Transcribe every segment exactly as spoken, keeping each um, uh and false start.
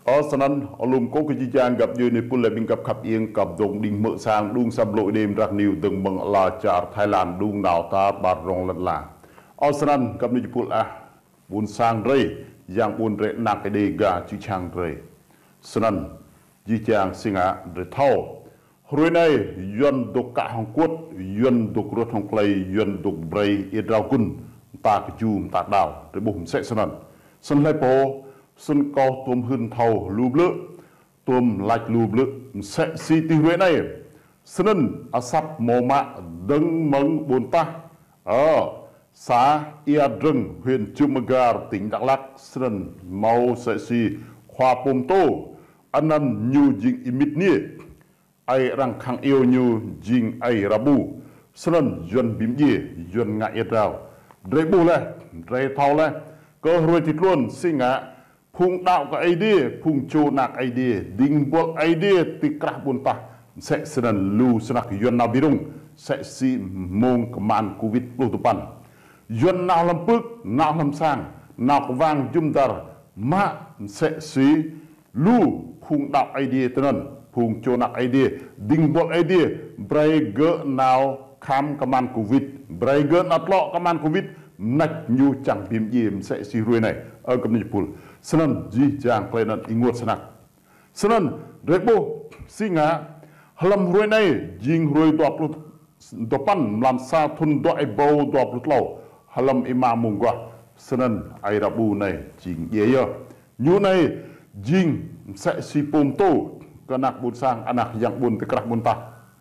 Ơ, snăn, alum kơ jih jang găp djuê ană pul lĕ ƀing găp khăp iêng kơ dŏ đing mơ̆ sang đŭng săp blŏ đêm rah niu dơ̆ng mơ̆ng ala čar Thái Lan đŭng nao tar ƀar rŏng lăn ala. Ơ, snăn, găp ană pul ah, ƀuôn sang drei, yang ƀuôn drei anak Êđê ga čư̆ čhiăng drei. Snăn, jih jang si ngă drei thâo. Hruê anai, Yuăn dŏ kă hŏng kuôt, Yuăn dŏ rơ̆t hŏng klei, Yuăn dŏ brei ia drao gŭn, mta kơju, mta kơđao, drei ƀuh msĕ snăn. Snăn hlei pô, snăn kâo tuôm hưn thâo lu blư̆, tuôm lač lu blư̆, msĕ si ti hruê anai. Snăn asăp mâo mă dơ̆ng mơ̆ng ƀuôn tah, ơ, xã Ia Drưng, huyện Cư M'gar, tỉnh Đắk Lắk, snăn mâo msĕ si khua pô mtô, anăn ñu jing Y Mít Niê. Ai arăng khăng iâu ñu jing ai Rabu. Snăn Yuăn bi mdjiê, Yuăn ngă ia drao. Drei ƀuh leh, drei thâo leh. Kơ hruê ti tluôn si ngă, phung đăo kơ Aê Diê, phung čô anak Aê Diê, dĭng buăl Aê Diê ti krah ƀuôn tah. Msĕ snăn lu snăk Yuăn nao bi rŭng, msĕ si mông kman Covid pluh dua păn. Yuăn nao hlăm pưk, nao hlăm sang, nao kwang jŭm dar, mă msĕ si lu phung đăo Aê Diê tinăn, phung čô anak Aê Diê, dĭng buăl Aê Diê, brei gơ̆ nao khám kman Covid, brei gơ̆ nao tlŏ kman Covid, mnăč ñu čang bi mdjiê msĕ si hruê anai, ơ găp ană pul. Snăn jih jang klei anăn ênguôt snăk. Snăn, drei ƀuh, si ngă, hlăm hruê anai, jing hruê dua pluh dua păn, mlan sa thŭn dua êbâo dua pluh tlâo, hlăm êma mông aguah, snăn ai Rabu anai, jing djiê yơh. Ñu anai, jing msĕ si pô mtô, kơ anak ƀuôn sang, anak yang ƀuôn ti krah ƀuôn tah.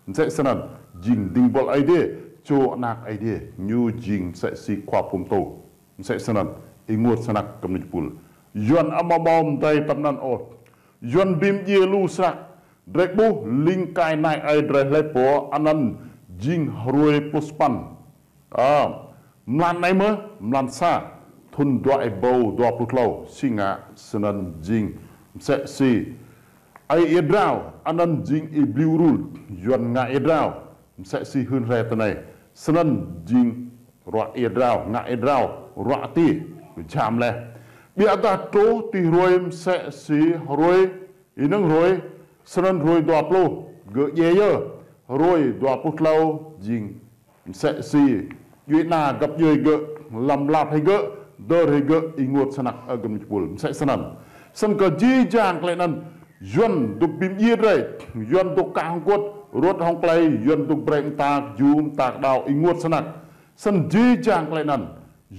Msĕ snăn, jing dĭng buăl Aê Diê, čô anak Aê Diê, ñu jing msĕ si khua pô mtô. Msĕ snăn, ênguôt snăk găp ană pul. Yuăn amâo mâo mdei tăm anăn ôh. Yuăn bi mdjiê lu snăk. Drei ƀuh ling kai nai ai drei hlei pô anăn jing hruê pluh sa păn. Ơ, mlan anai mơh, mlan sa, thŭn dua êbâo dua pluh tlâo, si ngă snăn jing msĕ si ai ia drao, anăn jing Y Bliu Rul, Yuăn ngă ia drao, msĕ si hưn hre tinei, snăn jing ruă ia drao, ngă ia drao, ruă ti, jam leh. Ƀiădah truh ti hruê msĕ si hruê, ênơ̆ng hruê, snăn hruê dua pluh, gơ̆ djiê yơh, hruê dua pluh tlâo, jing msĕ si djuê ana găp djuê gơ̆, lăm lap hĕ gơ̆, dơr hĕ gơ̆, ênguôt snăk ơ găp ană pul, msĕ snăn. Snăn kơ jih jang klei anăn, Yuăn dŏ bi mdjiê drei, Yuăn dŏ kă hŏng kuôt, rơ̆t hŏng klei, Yuăn dŏ brei mta kơju, mta kơđao, ênguôt snăk. Snăn jih jang klei anăn,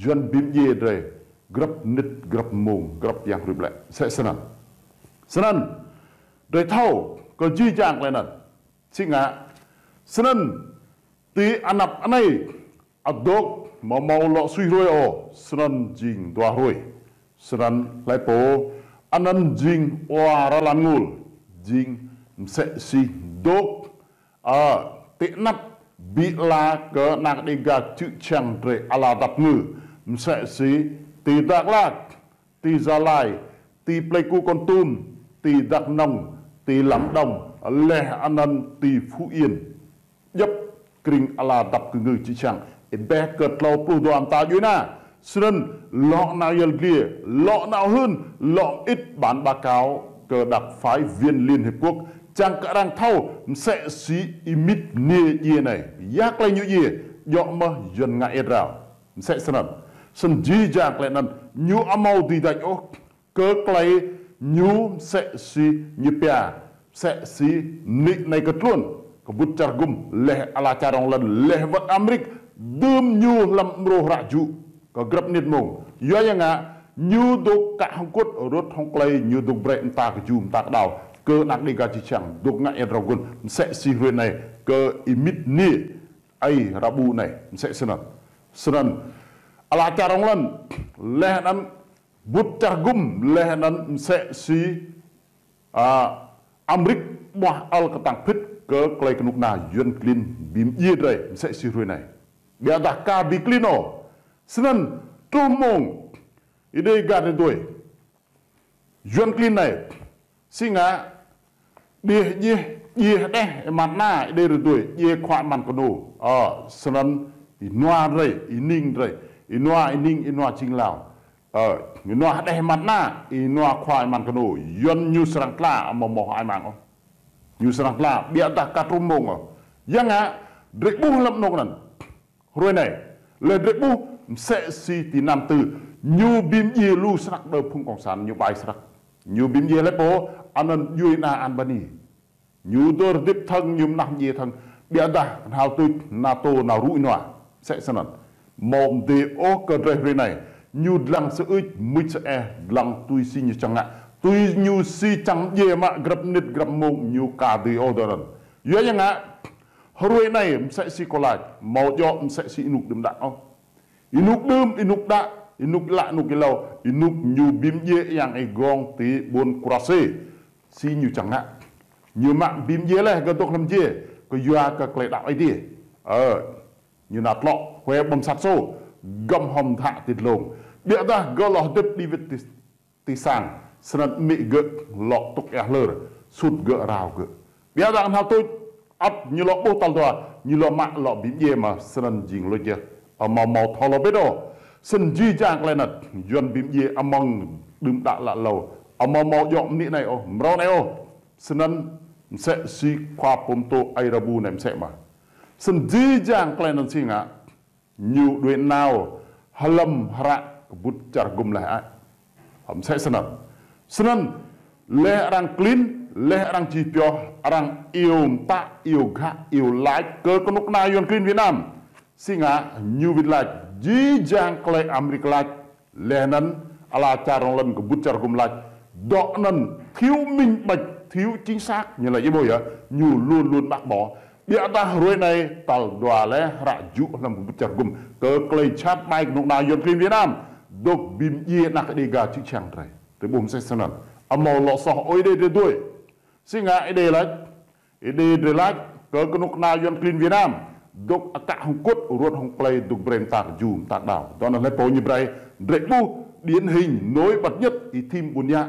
Yuăn bi mdjiê drei, grăp mnĭt, grăp mông, grăp yang hruê ƀlĕ, msĕ snăn. Snăn, drei thâo, kơ jih jang klei anăn. Si ngă, snăn, ti anăp anei, adôk, mâo mâo lŏ sui hruê ôh, snăn jing dua hruê. Snăn hlei pô, anăn jing wa rơlan ngul, jing msĕ si dôk, ơ, ti anăp bi ala kơ anak Đêga čư̆ čhiăng drei ala dăp ngư, msĕ si ti Dak Lak, ti Gia Lai, ti Pleiku Kon Tum, ti Dak Nông, ti Lâm Đồng, leh anăn ti Phú Yên. Djăp krĭng ala dăp kơ ngư čư̆ čhiăng. Êbeh kơ tlâo pluh dua mta djuê ana. Snăn lŏ nao yăl dliê, lŏ nao hưn, lŏ mĭt bản báo cáo kơ đặc phái viên Liên Hiệp Quốc. Čang kơ arăng thâo, msĕ si Y Mít Niê djiê anei. Ya klei ñu djiê, djŏ mơh Yuăn ngă ia drao. Msĕ snăn. Snăn jih jang klei anăn, ñu amâo dưi dač ôh. Kơ klei ñu msĕ si ñu pia, msĕ si mnĭ anei kơ tluôn, kơ bŭt čar gŭm, leh ala čar rŏng lăn, leh wăt Amêrik, dưm ñu hlăm mrô hră jŭ, kơ grăp mnĭt mông. Yua ya ngă, ñu dŏ kă hŏng kuôt, rơ̆t hŏng klei, ñu dŏ brei mta kơju, mta kơđao, kơ anak Đêga čư̆ čhiăng, dŏ ngă ia drao gŭn, msĕ si hruê anei, kơ Y Mít Niê, ai Rabu anei, msĕ snăn. Snăn, ala čar rŏng lăn, leh anăn bŭt čar gŭm, leh anăn msĕ si, a, Amêrik ƀuah ăl kơtang phĭt kơ klei kơnuk kơna Yuăn klin bi mdjiê drei, msĕ si hruê anei. Ƀiădah ka bi klin ôh. Snăn truh mông, Êđê gah rơdui. Yuăn klin anei, si ngă, djiê, djiê, djiê hđeh, êmăn ana, Êđê rơdui, djiê khua êmăn kơnô. Ơ, snăn, ênua drei, êning drei, ênua, êning, ênua jing Lao. Ơ, ñu nua hơđeh măt ană, ih nua khua ih măn kơnô, Yuan ñu srăng tla, amâo mâo ai mang ôh. Ñu srăng tla, biă dah ka trŭm mông ôh. Yang ngă, drơi ƀuh lăm anôk anăn. Hruê anei, leh drơi ƀuh, msĕ si ti năm tư, ñu bi mdjiê lu snăk đơ phung cộng sản, ñu ƀai snăk. Ñu bi mdjiê leh pô, anăn djuê ana Albania. Ñu dơr dĭp thơ̆ng, ñu mnah mdjiê thơ̆ng, biă dah knhal tuč NATO nao rŭ nua, msĕ snăn. Mâo mdê ôh kơ drơi hruê anei, ñu dlăng sơưč, mưč sơeh, dlăng tui si ñu čang ngă, tui ñu si čang mdjiê mă grăp mnĭt, grăp mông, ñu ka dưi ôh dơnăn. Yua yang ngă, hruê anei, msĕ si kâo lač, mâo djŏ msĕ si ênuk đưm đă ôh. Ênuk đưm, ênuk đă, ênuk lă, ênuk êlâo, ênuk ñu bi mdjiê yang êgong ti ƀuôn Kruasi. Si ñu čang ngă. Ñu mă bi mdjiê leh gơ̆ dôk hlăm mdjiê, kơ yua kơ klei đăo Aê Diê. Ơ, ñu nao tlŏ, hue bom sat sô, găm hŏm dhă ti dlông. Biă dah gơ̆ lŏ hơdip đĭ wĭt ti ti sang, snăn amĭ gơ̆ lŏ tŭk êa hlơr, sut gơ̆ rao gơ̆. Biă dah knhal tuč, ăt ñu lŏ ƀuh tal dua, ñu lŏ mă lŏ bi mdjiê mă, snăn jing luč yơh. Amâo mâo thâo lŏ bĭt ôh. Snăn jih jang klei anăn, Yuan bi mdjiê amăng đưm đă lă êlâo. Amâo mâo djŏ mơ̆ng anei ôh, mrâo anei ôh. Snăn msĕ si khua pô mtô Aê Rabu anei msĕ mă. Snăn jih jang klei anăn si ngă, ñu đuĕ nao hlăm hră kơbŭt čar gŭm leh ai. Hăm msĕ snăn. Snăn, leh arăng klin, leh arăng čih pioh, arăng iâu mtă, iâu ghă, iâu lač kơ kơnuk kơna Yuan klin Việt Nam. Si ngă, ñu wĭt lač, jih jang klei Amêrik lač, leh anăn, ala čar rŏng lăn kơbŭt čar gŭm lač, dŏ anăn, thiếu minh bạch, thiếu chính xác, ñu lač ih ƀuh yơh, ñu luôn luôn bác bỏ. Biă dah hruê anei tal dua leh hră jŭ hlăm kơbŭt čar gŭm kơ klei čăt ƀai kơnuk kơna Yuan klin Việt Nam. Dôk bi mdjiê anak Êđê Ga čư̆ čhiăng drei. Drei ƀuh msĕ snăn. Amâo lŏ soh ôh Êđê drei dui. Si ngă Êđê lač. Êđê drei lač kơ kơnuk kơna Yuan klin Việt Nam. Dôk akă hŏng kŭt ruăt hŏng plei dôk brei mta kơjŭ mta đao. Dŏ anăn hlei pô ñu brei. Drei ƀuh điển hình nổi bật nhất Y Thim Ƀuôn Yă.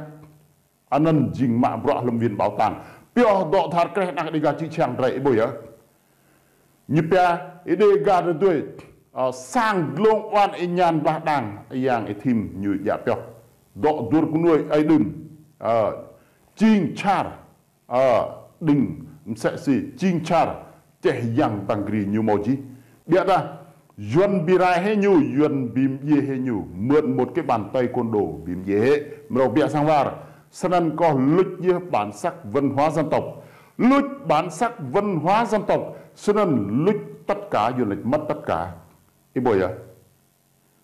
Anăn jing mă bruă hlăm viện bảo tàng. Pioh dŏ dhar kreh anak Êđê Ga čư̆ čhiăng drei ih ƀuh yơh. Ñu pia Êđê Ga drei dui, ơ, sang dlông oan êñan blah đang, yang Y Thim ñu djă pioh. Dŏ dur kơnuai ai đưm, ơ, čing čar, ơ, đing msĕ si čing čar, čeh yang tăng gri ñu mâo jih. Biă dah, Yuan bi rai hĕ ñu, Yuan bi mdjiê hĕ ñu, mượn một cái bàn tay côn đồ bi mdjiê hĕ, mrâo biă sang war, snăn kơh luč yơh bản sắc văn hóa dân tộc. Luč bản sắc văn hóa dân tộc, snăn luč tất cả, Yuan lač mất tất cả. Ih ƀuh yơh.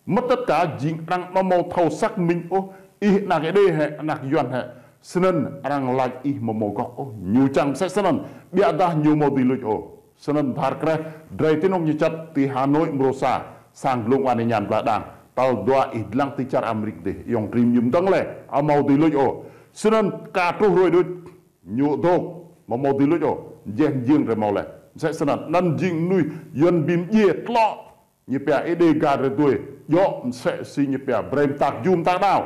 Mất tất cả jing arăng amâo mâo thâo xác minh ôh, ih anak Êđê hĕ, anak Yuan hĕ. Snăn arăng lač ih amâo mâo gŏk ôh, ñu čang msĕ snăn, biă dah ñu amâo dưi luč ôh. Snăn dhar kreh, drei ti anôk ñu čăt ti Hà Nội mrô sa, sang dlông oan êñan blah đang, tal dua ih dlăng ti čar Amêrik dih, ayŏng drei ñu mdơ̆ng leh, amâo dưi luč ôh. Snăn ka truh hruê đuč, ñu dôk, amâo mâo dưi luč ôh, jeh mjing drei mâo leh. Msĕ snăn, anăn jing mnuih, Yuan bi mdjiê tlŏ, Ñu pia Êđê Ga drei dui, djŏ msĕ si ñu pia brei mta kơjŭ mta đao.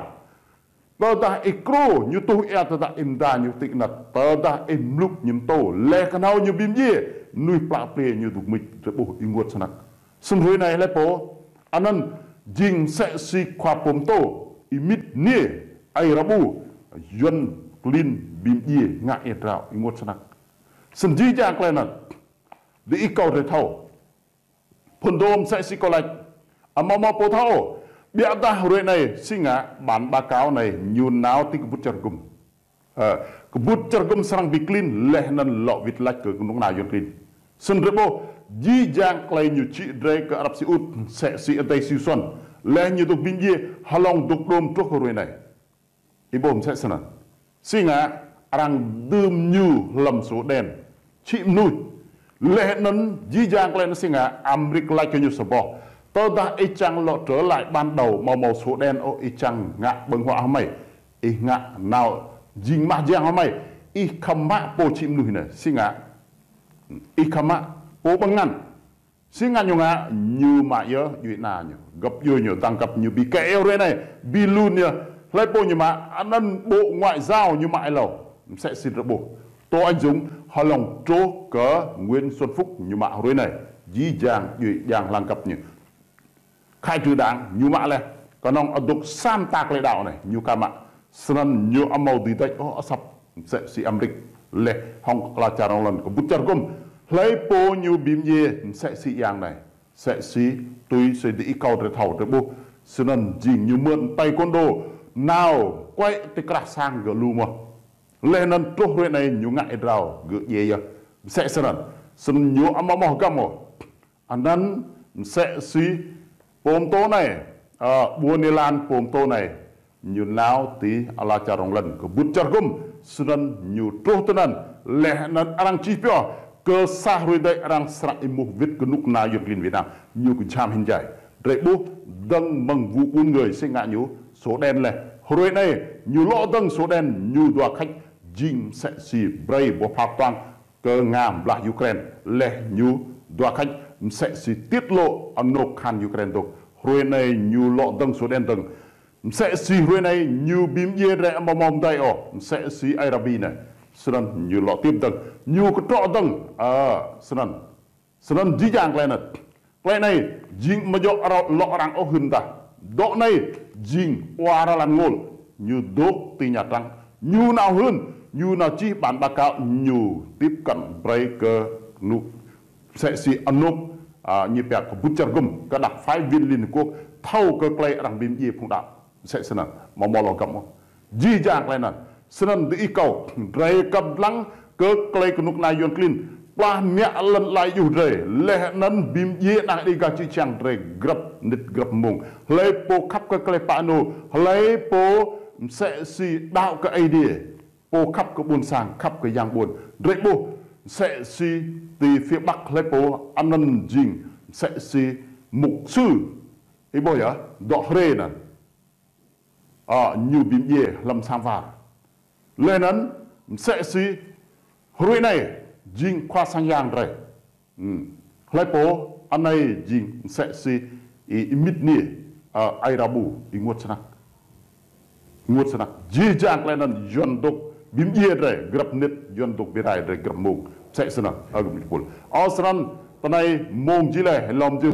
Tơdah ih krô, ñu tuh ia tơdah ih mda ñu ti anăt, tơdah ih mluk ñu mtô, leh kơnhâo ñu bi mdjiê, mnuih plă pliê ñu dôk mưč drei ƀuh ih ênguôt snăk. Snăn hruê anei hlei pô, anăn jing msĕ si khua pô mtô, Y Mit Niê, Aê Rabu, Yuan klin bi mdjiê ngă ia drao ênguôt snăk. Snăn jih jang klei anăn, diih kâo drei thâo. Phŭn dôm msĕ si kâo lač, amâo mâo pô thâo ôh. Biă dah hruê anei, si ngă bản báo cáo anei ñu nao ti kơbŭt čar gŭm. Ơ, kơbŭt čar gŭm srăng bi klin, leh anăn lŏ wĭt lač kơ kơnuk kơna Yuan klin. Snăn drei ƀuh, jih jang klei ñu čih drei kơ Ả Rập Xê Út, msĕ si adei Siu Suôn. Leh ñu dôk bi mdjiê, hlŏng dôk đôm truh kơ hruê anei. Ih ƀuh msĕ snăn. Si ngă arăng dưm ñu hlăm sổ đen. Čih mnuih. Leh anăn jih jang klei anăn si ngă Amêrik lač kơ ñu sa boh. Tơdah ih čang lŏ trở lại ban đầu amâo mâo sổ đen ôh, ih čang ngă ƀơ̆ng huă hmei. Ih ngă nao jing mah jiăng hmei. Ih khăm mă pô čih mnuih anei. Si ngă. Ih khăm mă pô ƀơ̆ng ngăn. Si ngă ñu ngă, ñu mă yơh, djuê ana ñu. Găp djuê ñu, dăng găp ñu, bi kĕ yơh hruê anei, bi lun yơh. Hlei pô ñu mă, anăn Bộ Ngoại giao ñu mă êlâo. Msĕ si drei ƀuh. Tô Anh Dũng, hlŏng truh kơ Nguyễn Xuân Phúc ñu mă hruê anei. Jih jang, djuê jang lăng găp ñu. Khai trừ đảng, ñu mă leh. Kơnơ̆ng adôk sa mơta klei đaŏ anai, ñu ka mă. Snăn ñu amâo dưi đač ôh asăp msĕ si Amêrik. Leh hŏng ala čar rŏng lŏn kơ ƀut čar gŭm. Hlei pô ñu bi mdjiê msĕ si yang anai. Msĕ si tui si di ikâo drei thâo drei ƀuh. Snăn jing ñu mơ̆n taekwondo. Nao kuĕ ti krah sang gơ̆ lu mơh. Leh anăn truh hruê anai ñu ngă êdrao gơ̆ djiê yơh. Msĕ snăn. Snăn ñu amâo mâo hgăm ôh. Anăn msĕ si pô mtô anai, ơ, ƀuôn êlan pô mtô anai, ñu nao ti ala čar rŏng lŏn kơ ƀut čar gŭm, snăn ñu truh tinăn, leh anăn arăng čih pioh, kơ sa hruê đĕ arăng srăng êmuh wĭt kơ knŭk kna yuăn klin Việt Nam, ñu kơ jham hĭn jai. Drei ƀuh dơ̆ng mơ̆ng vụ buôn người si ngă ñu, sổ đen leh. Hruê anai, ñu lŏ dơ̆ng sổ đen, ñu dua khač jing msĕ si brei boh phao ktuang, kơ Nga blah Ukraine, leh ñu dua khač msĕ si tiết lộ anôk kahan Ukraine dôk. Hruê anai ñu lŏ dơ̆ng sổ đen dơ̆ng. Msĕ si hruê anai ñu bi mdjiê drei amâo mâo mdei ôh, msĕ si Arabia anai. Snăn ñu lŏ tiếp dơ̆ng. Ñu ktrŏ dơ̆ng, ơ, snăn. Snăn jih jang klei anăn. Klei anai, jing amâo djŏ arăng lŏ arăng ôh hưn tah. Dŏ anai, jing ua rơlan ngôl. Ñu dôk ti Nha Trang. Ñu nao hưn, ñu nao čih bản báo cáo, ñu tiếp cận brei kơ knŭk msĕ si anôk, ơ, ñu pia kơ ƀut čar gŭm, kơ đặc phái viên Liên Hợp Quốc, thâo kơ klei arăng bi mdjiê phung đaŏ. Msĕ snăn, amâo mâo lŏ hgăm ôh. Jih jang klei anăn. Snăn di ikâo, drei kăp dlăng kơ klei knŭk kna yuăn klin. Plah mă lăn ala juh drei. Leh anăn bi mdjiê ană Dêga čư̆ čhiăng drei grăp mnĭt grăp mông. Hlei pô khăp kơ klei pă anôk. Hlei pô msĕ si đaŏ kơ Aê Diê. Pô khăp kơ ƀuôn sang, khăp kơ yang ƀuôn. Drei ƀuh msĕ si ti phía Bắc hlei pô anăn jing msĕ si mục sư. Ih ƀuh yơh, dŏ hriê anăn. Ơ, ñu bi mdjiê hlăm sang war. Leh anăn, msĕ si hruê anai, jing khua sang yang drei. Hmm. Hlei pô, anei jing msĕ si ih, ih mĭn anei, ơ, Aê Rabu, ih ênguôt snăk. Ênguôt snăk. Jih jang klei anăn yuăn dôk bi mdjiê drei, grăp mnĭt, yuăn dôk bi rai drei, grăp mông. Msĕ snăn, ơ, gơmơi pul. Ơ, snăn, tinei mông jih leh, lŏm jih.